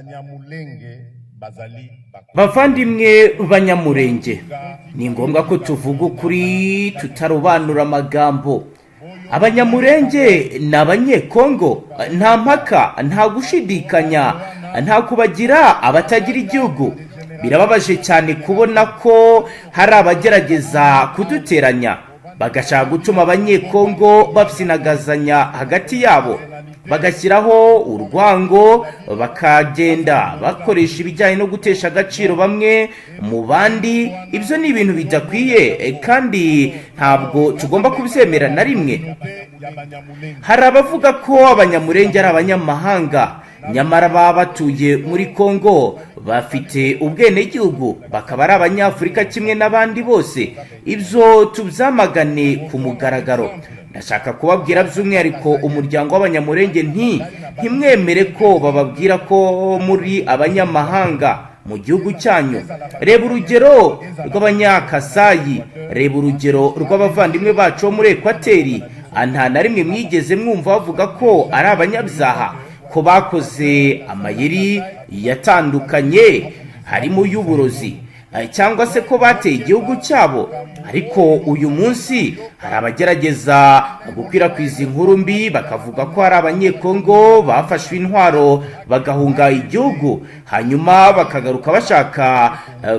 Banyamulenge bazali. Bavandimwe Banyamurenge, ni ngombwa ko tuvuga ukuri tutarobanura amagambo. Abanyamurenge ni Abanyekongo, nta mpaka, nta gushidikanya, nta kubagira abatagira igihugu. Birababaje cyane kubona ko hari abagerageza kuduteranya, bagashaka gutuma Abanyekongo bapyinagazanya hagati yabo, bagashyiraho urwango, bakagenda bakoresha ibijyanye no gutesha agaciro bamwe mu bandi. Ibyo ni ibintu bidakwiye kandi ntabwo tugomba kubyemera na rimwe. Hari abavuga ko Abanyamurenge ari abanyamahanga, nyamara baba batuye muri Kongo, bafite ubwenegihugu, bakaba ari Abanyafurika kimwe n'abandi bose. Ibyo tubyamagane ku mugaragaro. Ndashaka kubabwira by'umwihariko umuryango w'Abanyamurenge nti: ntimwemere ko bababwira ko muri abanyamahanga mu gihugu cyanyu. Reba urugero rw'Abanyakasayi, reba urugero rw'abavandimwe bacu bo muri Ekwateri. Nta na rimwe mwigeze mwumva bavuga ko ari abanyabyaha, ko bakoze amayeri yatandukanye harimo y'uburozi, cyangwa se ko bateye igihugu cyabo. Ariko uyu munsi hari abagerageza gukwirakwiza inkuru mbi, bakavuga ko hari Abanyekongo bafashwe intwaro bagahunga igihugu, hanyuma bakagaruka bashaka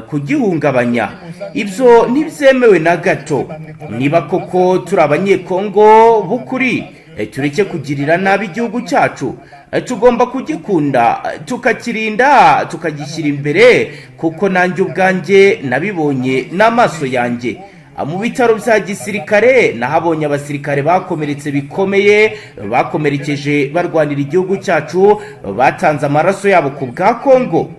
kugihungabanya. Ibyo ntibyemewe na gato. Niba koko turi Abanyekongo b'ukuri, tureke kugirira nabi igihugu cyacu. Tugomba kugikunda, tukakirinda, tukagishyira imbere, kuko nanjye ubwanjye nabibonye n'amaso yanjye. Mu bitaro bya gisirikare nahabonye abasirikare bakomeretse bikomeye, bakomerekeje barwanira igihugu cyacu, batanze amaraso yabo ku bwa Kongo.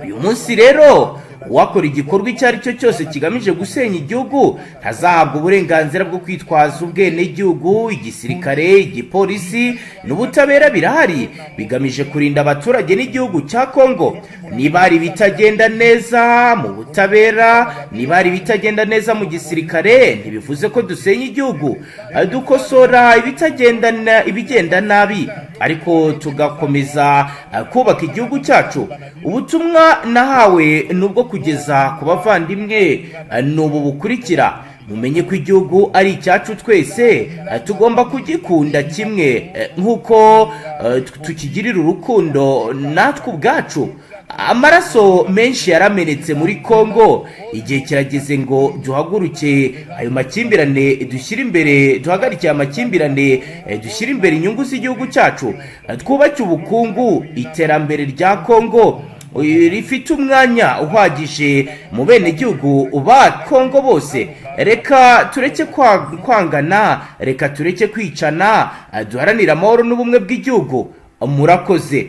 Uyu munsi rero uwakora igikorwa icyo ari cyo cyose kigamije gusenya igihugu ntazahabwa uburenganzira bwo kwitwaza ubwenegihugu. Igisirikare, igipolisi n'ubutabera birahari, bigamije kurinda abaturage n'igihugu cya Kongo. Niba hari ibitagenda neza mu butabera, niba hari ibitagenda neza mu gisirikare, ntibivuze ko dusenya igihugu. Dukosora ibitagenda, ibigenda nabi, ariko tugakomeza kubaka igihugu cyacu. Ubutumwa nahawe ni ubwo kugeza ku bavandimwe ni ubu bukurikira: mumenye ko igihugu ari icyacu twese, tugomba kugikunda kimwe nk'uko tukigirira urukundo natwe ubwacu. Amaraso menshi yaramenetse muri Kongo. Igihe kirageze ngo duhaguruke ayo makimbirane, dushyire imbere, duhagarike aya makimbirane, dushyire imbere inyungu z'igihugu cyacu, twubake ubukungu. Iterambere rya Kongo rifite umwanya uhagije mu benegihugu ba Kongo bose. Reka tureke kwangana, reka tureke kwicana, duharanire amahoro n'ubumwe bw'igihugu. Murakoze.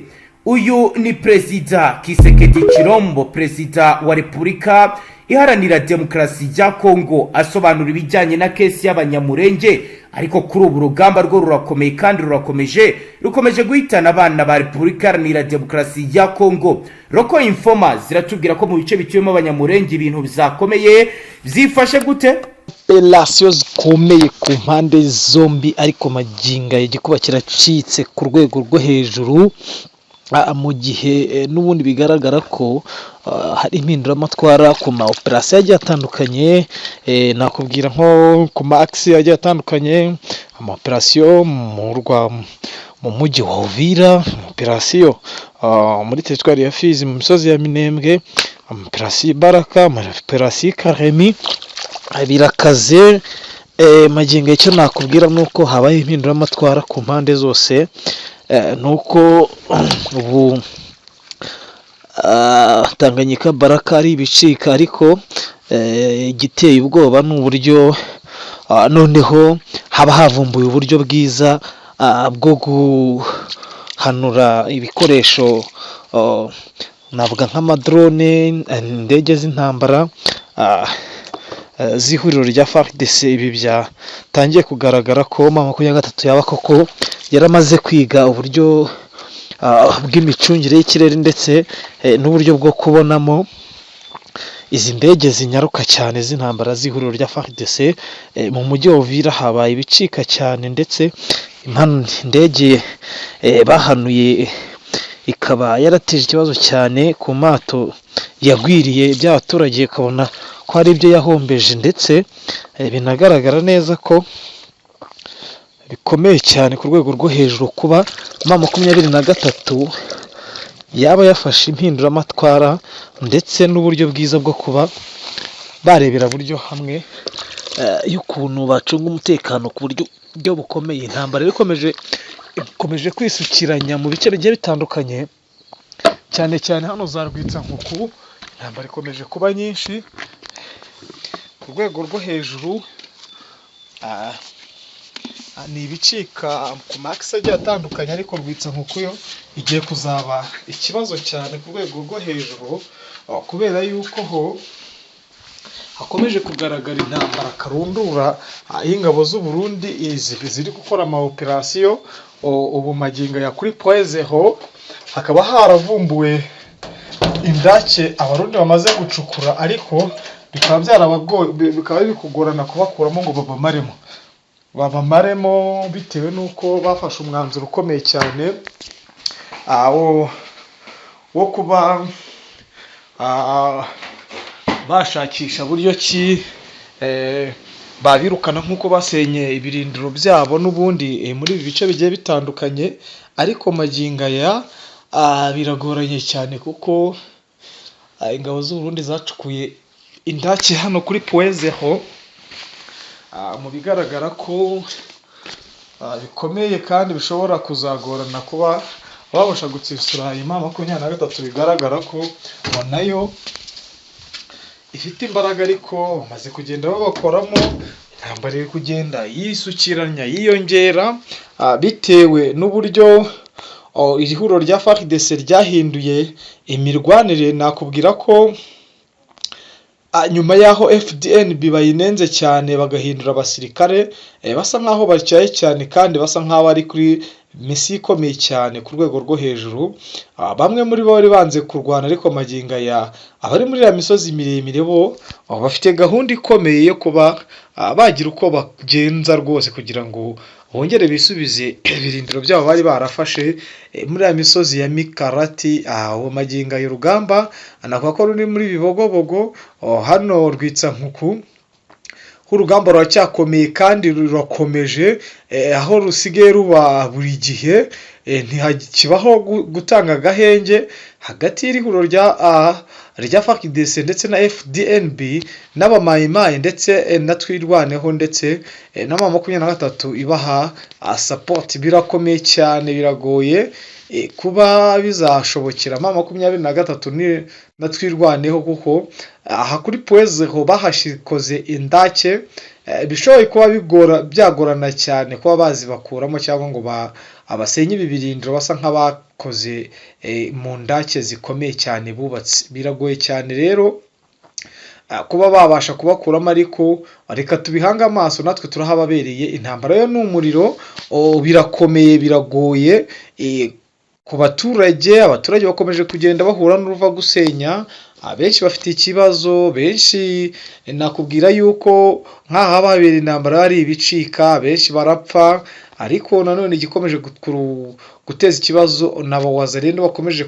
Uyu ni Perezida Tshisekedi Tshilombo, Perezida wa Repubulika Iharanira Demokarasi ya Kongo, asobanura ibijyanye na case y'Abanyamurenge. Ariko kuri ubu urugamba rwo rurakomeye kandi rurakomeje, rukomeje guhitana abana ba Repubulika Iharanira Demokarasi ya Kongo. Local informer ziratubwira ko mu bice bituyemo Abanyamurenge ibintu bizakomeye. Byifashe gute? Operasiyo zikomeye ku mpande zombi, ariko magingo aya igikuba kiracitse ku rwego rwo hejuru, mu gihe n'ubundi bigaragara ko hari impinduramatwara ku ma operasiyo agiye atandukanye. Nakubwira nko ku ma axes agiye atandukanye, ama operasiyo mu mujyi wa Uvira, operasiyo muri teritwari ya Fizi mu misozi ya Minembwe, operasiyo Baraka, operasiyo Karemi, birakaze. Magingo icyo nakubwira ni uko habaye impinduramatwara ku mpande zose, ni uko ubu Tanganyika, Baraka ari ibicika, ariko igiteye ubwoba ni uburyo noneho haba havumbuwe uburyo bwiza bwo guhanura ibikoresho, navuga nk'amadrone, indege z'intambara z'ihuriro rya FARDC. Ibi byatangiye kugaragara ko M23 yaba koko yaramaze kwiga uburyo bw'imicungire y'ikirere ndetse n'uburyo bwo kubonamo izi ndege zinyaruka cyane z'intambara z'ihuriro rya FARDC. Mu mujyi wa Uvira habaye ibicika cyane, ndetse indege bahanuye ikaba yarateje ikibazo cyane ku mato yagwiriye by'abaturage, ukabona ko hari ibyo yahombeje, ndetse binagaragara neza ko bikomeye cyane ku rwego rwo hejuru kuba M23 yaba yafashe impinduramatwara ndetse n'uburyo bwiza bwo kuba barebera buryo hamwe y'ukuntu bacunga umutekano ku buryo bukomeye. Intambara rero ikomeje kwisukiranya mu bice bigiye bitandukanye, cyane cyane hano za Rwitsankuku. Intambara ikomeje kuba nyinshi ku rwego rwo hejuru. Ni ibicika ku makisi agiye atandukanye, ariko Rwitsankuku yo igiye kuzaba ikibazo cyane ku rwego rwo hejuru, kubera yuko ho hakomeje kugaragara intambara karundura y'ingabo z'u Burundi ziri gukora ama operasiyo. Ubu magingo ya kuri Point Zéro hakaba haravumbuwe indake Abarundi bamaze gucukura, ariko bikaba byarabagoye, bikaba biri kugorana kubakuramo ngo babamaremo, bitewe n'uko bafashe umwanzuro ukomeye cyane wo kuba bashakisha buryo ki babirukana nk'uko basenye ibirindiro byabo n'ubundi muri ibi bice bigiye bitandukanye. Ariko magingo aya biragoranye cyane, kuko ingabo z'u Burundi zacukuye indake hano kuri Point Zéro, mu bigaragara ko bikomeye kandi bishobora kuzagorana kuba babasha gutsisura M23. Bigaragara ko nayo ifite imbaraga, ariko bamaze kugenda babakoramo. Intambara iri kugenda yisukiranya, yiyongera, bitewe n'uburyo iri huriro rya FARDC ryahinduye imirwanire. Nakubwira ko nyuma y'aho FDNB bayinenze cyane, bagahindura abasirikare basa nkaho batyaye cyane kandi basa nkaho ari kuri misiyo ikomeye cyane ku rwego rwo hejuru, bamwe muri bo bari banze kurwana, ariko magingo aya abari muri iriya misozi miremire bo bafite gahunda ikomeye yo kuba bagira uko bagenza rwose kugira ngo bongere bisubize ibirindiro byabo bari barafashe muri iriya misozi ya Mikarati. Aho magingo aya urugamba anavuga ko ruri muri Bibogobogo, hano Rwitsankuku urugamba ruracyakomeye kandi rurakomeje, aho rusigaye ruba buri gihe, ntihakibaho gutanga agahenge hagati y'iri huriro rya FARDC ndetse na FDNB n'abamayimayi ndetse na Twirwaneho ndetse na M23 ibaha support. Birakomeye cyane, biragoye kuba bizashobokera M23 na Twirwaneho, kuko aha kuri Point Zéro bahashikoze indake, bishoboye kuba bigora, byagorana cyane kuba bazibakuramo cyangwa ngo abasenye ibi birindiro basa nk'abakoze mu ndake zikomeye cyane bubatse. Biragoye cyane rero kuba babasha kubakuramo, ariko reka tubihange amaso, natwe turahababereye. Intambara yo ni umuriro, birakomeye, biragoye ku baturage. Abaturage bakomeje kugenda bahura n'uruva gusenya, abenshi bafite ikibazo. Benshi nakubwira yuko nk'aha haba habera intambara hari ibicika, benshi barapfa. Ariko nanone igikomeje guteza ikibazo ni abawazalendo bakomeje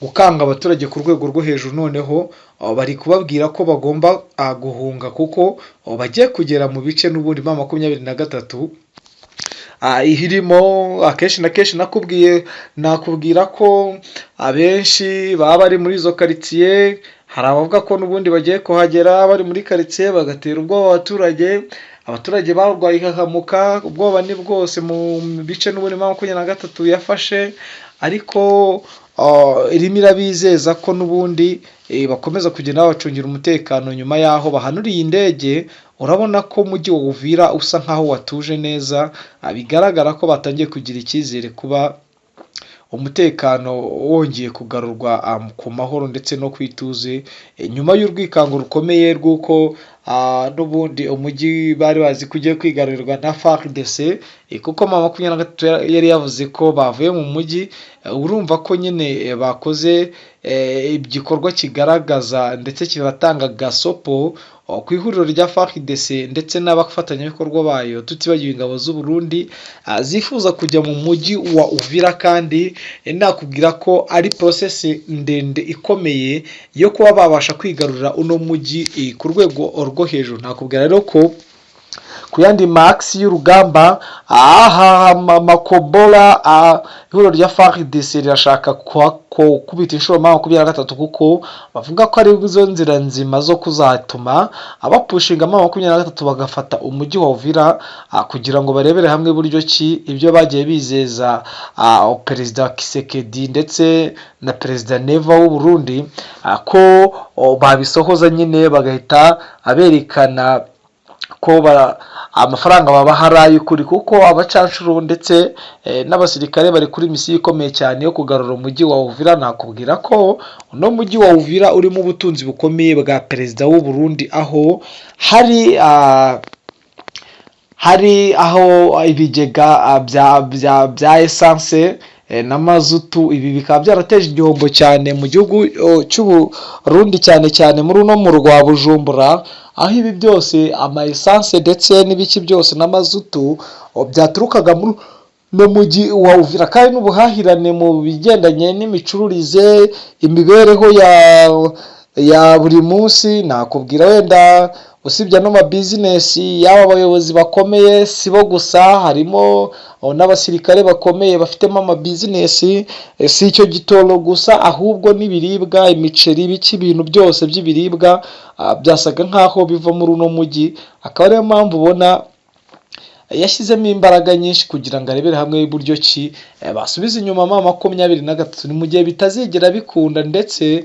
gukanga abaturage ku rwego rwo hejuru. Noneho bari kubabwira ko bagomba guhunga, kuko bagiye kugera mu bice n'ubundi M23 irimo. Akenshi na kenshi nakubwiye, nakubwira ko abenshi baba bari muri izo karitsiye. Hari abavuga ko n'ubundi bagiye kuhagera bari muri karitsiye, bagatera ubwoba abaturage. Abaturage barwaye ihahamuka, ubwoba ni bwose mu bice n'ubundi M23 yafashe, ariko irimo irabizeza ko n'ubundi bakomeza kugenda babacungira umutekano. Nyuma y'aho bahanuriye indege, urabona ko umujyi wa Uvira usa nkaho watuje neza. Bigaragara ko batangiye kugira icyizere kuba umutekano wongeye kugarurwa ku mahoro ndetse no ku ituze, nyuma y'urwikango rukomeye rw'uko n'ubundi umujyi bari bazi ko ugiye kwigarurirwa na FARDC, kuko M23 yari yavuze ko bavuye mu mujyi. Urumva ko nyine bakoze igikorwa kigaragaza ndetse kibatanga gasopo ku ihuriro rya FARDC ndetse n'abafatanyabikorwa bayo, tutibagiwe ingabo z'u Burundi zifuza kujya mu mujyi wa Uvira. Kandi nakubwira ko ari process ndende ikomeye yo kuba babasha kwigarurira uno mujyi ku rwego rwo hejuru. Nakubwira rero ko ku yandi maxi y'urugamba aha Makobola, ihuriro rya FARDC rirashaka kubita inshuro 23, kuko bavuga ko ari zo nzira nzima zo kuzatuma abapushinga 23 bagafata umujyi wa Uvira, kugira ngo barebere hamwe buryo ki ibyo bagiye bizeza Perezida Tshisekedi ndetse na Perezida Neva w'u Burundi ko babisohoza nyine, bagahita aberekana ko amafaranga babaha ari ay'ukuri, kuko abacanshuro ndetse n'abasirikare bari kuri misiyo ikomeye cyane yo kugarura umujyi wa Uvira. Nakubwira ko uno mujyi wa Uvira urimo ubutunzi bukomeye bwa perezida w'u Burundi, aho hari aho ibigega bya essence na mazutu. Ibi bikaba byarateje igihombo cyane mu gihugu cy'u Burundi, cyane cyane muri uno murwa wa Bujumbura, aho ibi byose, ama essence ndetse n'ibiki byose na mazutu, byaturukaga muri uno mujyi wa Uvira. Kandi n'ubuhahirane mu bigendanye n'imicururize, imibereho ya buri munsi, nakubwira wenda usibye ano mabizinesi y'aba bayobozi bakomeye, si bo gusa, harimo n'abasirikare bakomeye bafitemo amabizinesi. Si icyo gitoro gusa, ahubwo n'ibiribwa, imiceri, ibiki, ibintu byose by'ibiribwa byasaga nk'aho biva muri uno mujyi. Akaba ariyo mpamvu ubona yashyizemo imbaraga nyinshi kugira ngo arebere hamwe uburyo ki basubiza inyuma M23, ni mu gihe bitazigera bikunda ndetse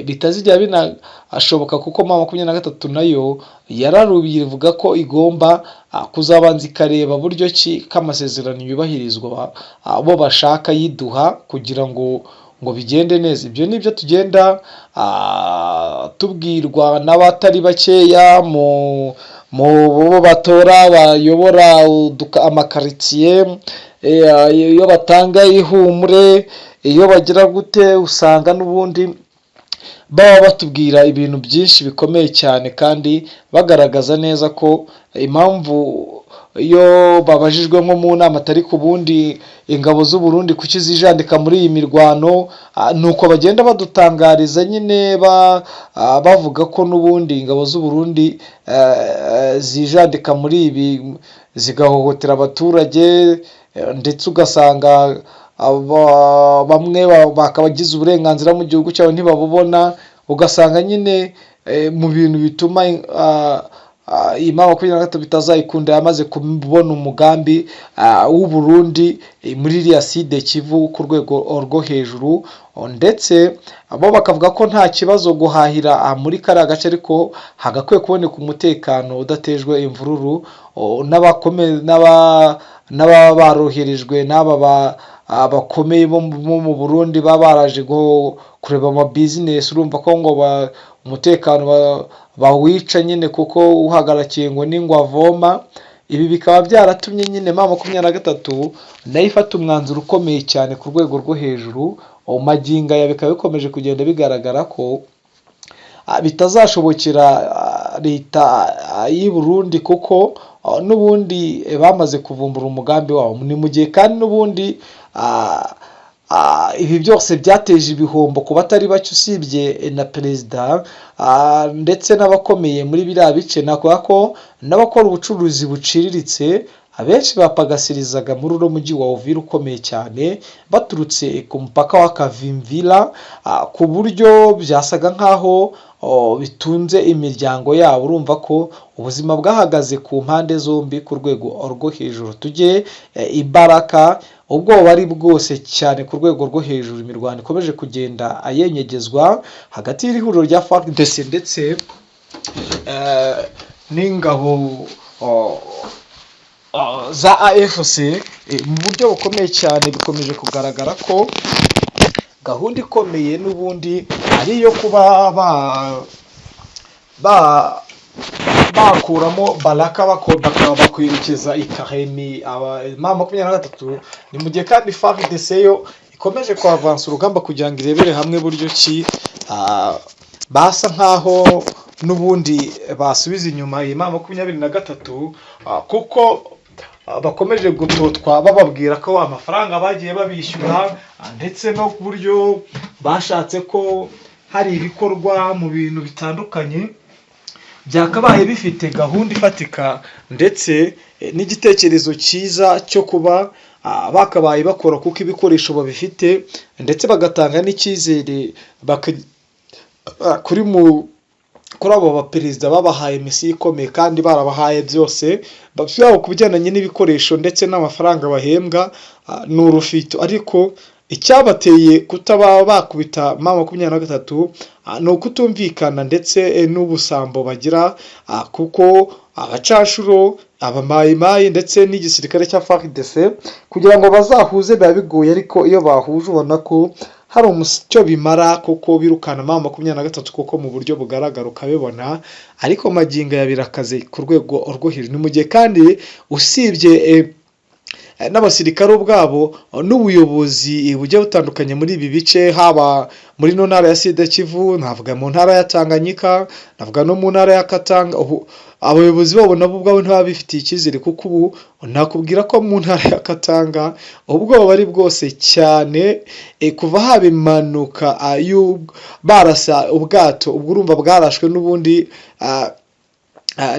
bitazigera binashoboka, kuko M23 nayo yararubiye, ivuga ko igomba kuzabanza ikareba buryo ki k'amasezerano yubahirizwa bo bashaka yiduha kugira ngo bigende neza. Ibyo ni byo tugenda tubwirwa n'abatari bakeya mu bo batora bayobora amakaritsiye. Iyo batanga ihumure, iyo bagira gute, usanga n'ubundi baba batubwira ibintu byinshi bikomeye cyane, kandi bagaragaza neza ko impamvu iyo babajijwe nko mu nama, atari ku bundi ingabo z'u Burundi kuki zijandika muri iyi mirwano, ni uko bagenda badutangariza nyine bavuga ko n'ubundi ingabo z'u Burundi zijandika muri ibi, zigahohotera abaturage, ndetse ugasanga bamwe bakabagize uburenganzira mu gihugu cyabo ntibabubona. Ugasanga nyine mu bintu bituma iyi M23 bitazayikunda, yamaze kubona umugambi w'u Burundi muri iriya Sud Kivu ku rwego rwo hejuru, ndetse bo bakavuga ko nta kibazo guhahira muri kariya gace, ariko hagakwiye kuboneka umutekano udatejwe imvururu n'ababa baroherejwe n'aba bakomeye bo mu Burundi, baba baraje kureba amabizinesi. Urumva ko ngo umutekano bawica nyine, kuko uhagarakiye ngo ni ngo avoma. Ibi bikaba byaratumye nyine M23 nayo ifata umwanzuro ukomeye cyane ku rwego rwo hejuru. Magingo aya bikaba bikomeje kugenda bigaragara ko bitazashobokera leta y'u Burundi, kuko n'ubundi bamaze kuvumbura umugambi wabo. Ni mu gihe kandi n'ubundi ibi byose byateje ibihombo ku batari bake, usibye na perezida ndetse n'abakomeye muri biriya bice. Nakuvuga ko n'abakora ubucuruzi buciriritse abenshi bapagasirizaga muri uno mujyi wa Uvira ukomeye cyane, baturutse ku mupaka wa Kavimvira, ku buryo byasaga nk'aho bitunze imiryango yabo. Urumva ko ubuzima bwahagaze ku mpande zombi ku rwego rwo hejuru. Tujye ibaraka, ubwoba ari bwose cyane ku rwego rwo hejuru. Imirwano ikomeje kugenda ayenyegezwa hagati y'ihuriro rya FARDC ndetse n'ingabo za AFC mu buryo bukomeye cyane. Bikomeje kugaragara ko gahunda ikomeye n'ubundi ari iyo kuba ba bakuramo Baraka, bakaba bakwerekeza i Karemi M23. Ni mu gihe kandi FARDC yo ikomeje kuavansa urugamba kugira ngo irebere hamwe buryo ki basa nkaho n'ubundi basubiza inyuma iyi M23, kuko bakomeje gutotwa bababwira ko amafaranga bagiye babishyura, ndetse no ku buryo bashatse ko hari ibikorwa mu bintu bitandukanye byakabaye bifite gahunda ifatika ndetse n'igitekerezo cyiza cyo kuba bakabaye bakora, kuko ibikoresho babifite, ndetse bagatanga n'icyizere kuri abo baperezida babahaye misiyo ikomeye kandi barabahaye byose, yaba ku bigendanye n'ibikoresho ndetse n'amafaranga bahembwa, ni urufito. Ariko icyabateye kutaba bakubita M23 ni ukutumvikana ndetse n'ubusambo bagira, kuko abacanshuro, abamayimayi ndetse n'igisirikare cya FARDC kugira ngo bazahuze biba bigoye, ariko iyo bahuje ubona ko hari icyo bimara, kuko birukana M23 kuko mu buryo bugaragara ukabibona. Ariko magingo aya birakaze ku rwego rwo hejuru. Ni mu gihe kandi usibye n'abasirikare ubwabo, n'ubuyobozi bugiye butandukanye muri ibi bice, haba muri ino ntara ya Sud Kivu, navuga mu ntara ya Tanganyika, navuga no mu ntara ya Katanga, ubu abayobozi babo nabo ubwabo ntibaba bifitiye icyizere, kuko ubu nakubwira ko mu ntara ya Katanga ubwoba ari bwose cyane, kuva haba impanuka barasa ubwato, ubwo urumva bwarashwe n'ubundi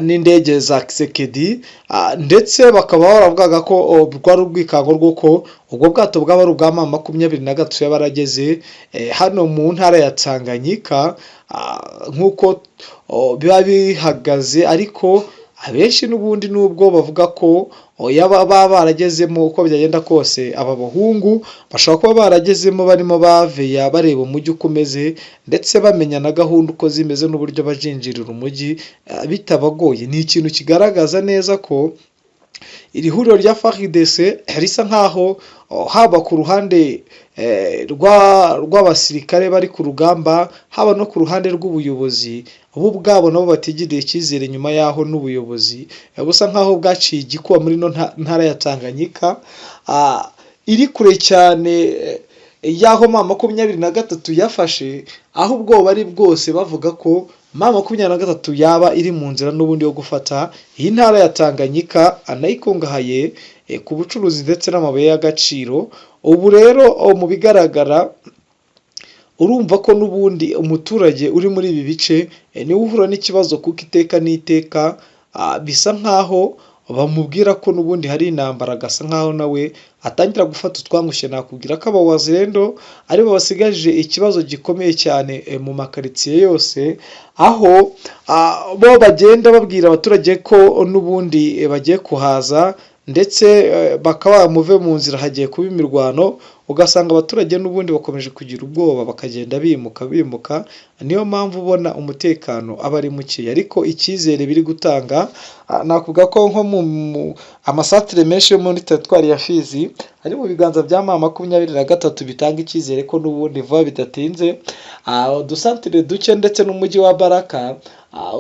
n'indege za Tshisekedi, ndetse bakaba baravugaga ko rwari urwikango rw'uko ubwo bwato bwaba ari ubwa M23 yaba yarageze hano mu ntara ya Tanganyika, nk'uko biba bihagaze. Ariko abenshi n'ubundi nubwo bavuga ko yaba baba baragezemo, uko byagenda kose aba bahungu bashobora kuba baragezemo barimo baveya, bareba umujyi uko umeze, ndetse bamenya na gahunda uko zimeze n'uburyo bajinjirira umujyi bitabagoye. Ni ikintu kigaragaza neza ko iri huriro rya FARDC risa nkaho haba ku ruhande rw'abasirikare bari ku rugamba, haba no ku ruhande rw'ubuyobozi, bo ubwabo nabo batigiriye icyizere, nyuma y'aho n'ubuyobozi busa nkaho bwaciye igikuba muri ino ntara ya Tanganyika iri kure cyane y'aho M23 yafashe, aho ubwoba ari bwose bavuga ko M23 yaba iri mu nzira n'ubundi yo gufata iyi ntara ya Tanganyika anayikungahaye ku bucuruzi ndetse n'amabuye y'agaciro. Ubu rero mu bigaragara urumva ko n'ubundi umuturage uri muri ibi bice niwe uhura n'ikibazo, kuko iteka n'iteka bisa nkaho bamubwira ko n'ubundi hari intambara, agasa nkaho nawe atangira gufata utwangushye. Nakubwira ko aba Wazalendo aribo basigaje ikibazo gikomeye cyane mu makaritsiye yose, aho bo bagenda babwira abaturage ko n'ubundi bagiye kuhaza, ndetse bakaba muve mu nzira, hagiye kuba imirwano, ugasanga abaturage n'ubundi bakomeje kugira ubwoba, bakagenda bimuka bimuka. Niyo mpamvu ubona umutekano aba ari mukeya. Ariko icyizere biri gutanga, nakuvuga ko nko mu amasatire menshi yo muri teritwari ya Fizi ari mu biganza bya M23, bitanga icyizere ko n'ubundi vuba bidatinze udusantire duke ndetse n'umujyi wa Baraka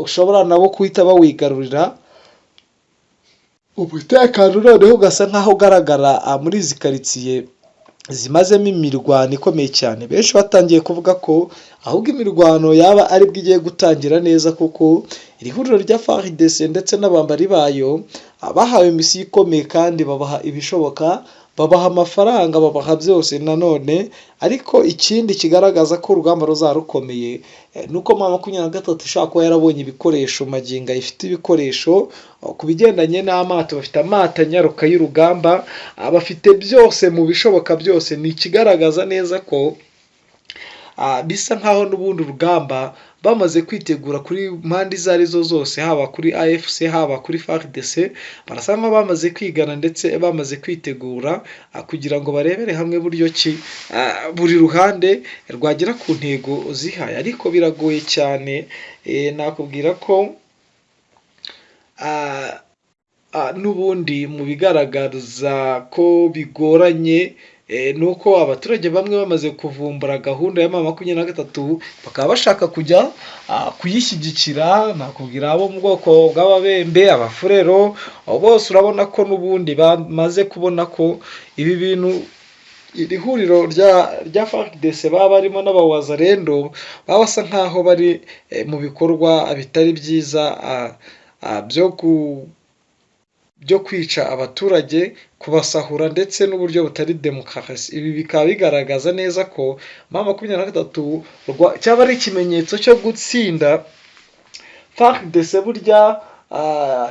ushobora nabo guhita bawigarurira. Umutekano noneho ugasa nkaho ugaragara muri izi karitsiye zimazemo imirwano ikomeye cyane. Benshi batangiye kuvuga ko ahubwo imirwano yaba aribwo igiye gutangira neza, kuko iri huriro rya FARDC ndetse n'abambari bayo bahawe misiyo ikomeye kandi babaha ibishoboka, babaha amafaranga, babaha byose nanone. Ariko ikindi kigaragaza ko urugamba ruzaba rukomeye ni uko M23 ishobora kuba yarabonye ibikoresho. Magingo ifite ibikoresho ku bigendanye n'amato, bafite amato anyaruka y'urugamba, bafite byose mu bishoboka byose. Ni ikigaragaza neza ko bisa nkaho n'ubundi urugamba bamaze kwitegura kuri mpande izo arizo zose, haba kuri AFC, haba kuri FARDC, barasa nkaho bamaze kwigana ndetse bamaze kwitegura kugira ngo barebere hamwe buryo ki buri ruhande rwagera ku ntego zihaye. Ariko biragoye cyane. Nakubwira ko n'ubundi mu bigaragaza ko bigoranye. ni uko abaturage bamwe bamaze kuvumbura gahunda ya M23, bakaba bashaka kujya kuyishyigikira. Nakubwira abo mu bwoko bw'Ababembe, Abafurero, abo bose urabona ko n'ubundi bamaze kubona ko ibi bintu, iri huriro rya FARDC baba barimo n'Abawazalendo, baba basa nkaho bari mu bikorwa bitari byiza byo kwica abaturage, kubasahura, ndetse n'uburyo butari demokarasi. Ibi bikaba bigaragaza neza ko M23 cyaba ari ikimenyetso cyo gutsinda FARDC. Burya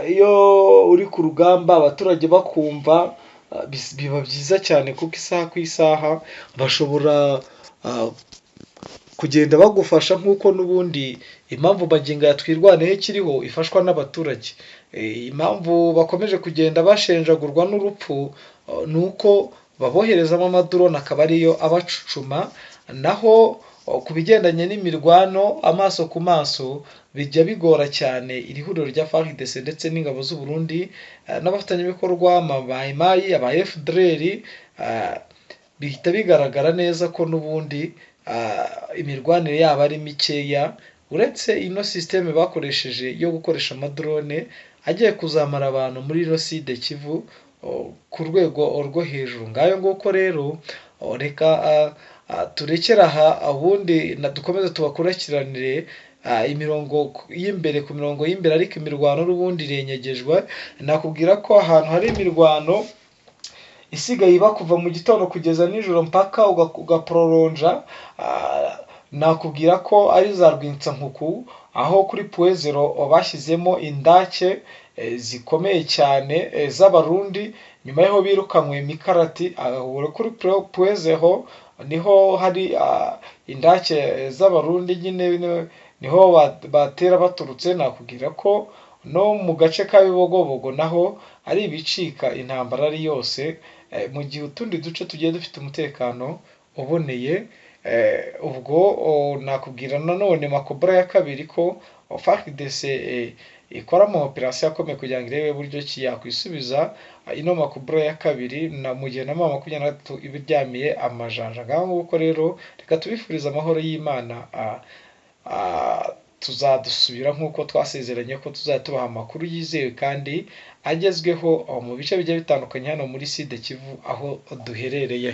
iyo uri ku rugamba abaturage bakumva, biba byiza cyane, kuko isaha ku isaha bashobora kugenda bagufasha, nk'uko n'ubundi impamvu magingo ya Twirwaneho ikiriho ifashwa n'abaturage. Impamvu bakomeje kugenda bashenjagurwa n'urupfu ni uko baboherezamo amadrone, akaba ariyo abacucuma. Naho ku bigendanye n'imirwano amaso ku maso bijya bigora cyane iri huriro rya FARDC ndetse n'ingabo z'u Burundi n'abafatanyabikorwa Mayi, aba FDLR. Bihita bigaragara neza ko n'ubundi imirwanire yabo ari mikeya, uretse ino système bakoresheje yo gukoresha amadrone agiye kuzamara abantu muri ino Sud Kivu ku rwego rwo hejuru. Ngayo nguko rero, reka turekere aha, ubundi dukomeze tubakurikiranire imirongo y'imbere, ku mirongo y'imbere. Ariko imirwano n'ubundi irenyegejwe. Nakubwira ko ahantu hari imirwano isigaye iba kuva mu gitondo kugeza nijoro mpaka ugaporonja, nakubwira ko ari za Rwitsankuku, aho kuri Point Zéro bashyizemo indake zikomeye cyane z'Abarundi nyuma y'aho birukanywe Mikarati. Kuri Point Zéro niho hari indake z'Abarundi nyine, niho batera baturutse. Nakubwira ko no mu gace ka Bibogobogo naho ari ibicika, intambara ari yose, mu gihe utundi duce tugiye dufite umutekano uboneye. Ubwo nakubwira nanone Makobola ya kabiri ko FARDC ikora ama operasiyo akomeye kugira ngo irebe buryo ki yakwisubiza ino Makobola ya kabiri, na mu gihe na M23 iba iryamiye amajanja. Ngaho nguko rero, reka tubifurize amahoro y'Imana. Tuzadusubira nk'uko twasezeranye ko tuzajya tubaha amakuru yizewe kandi agezweho mu bice bigiye bitandukanye hano muri Sud Kivu aho duherereye.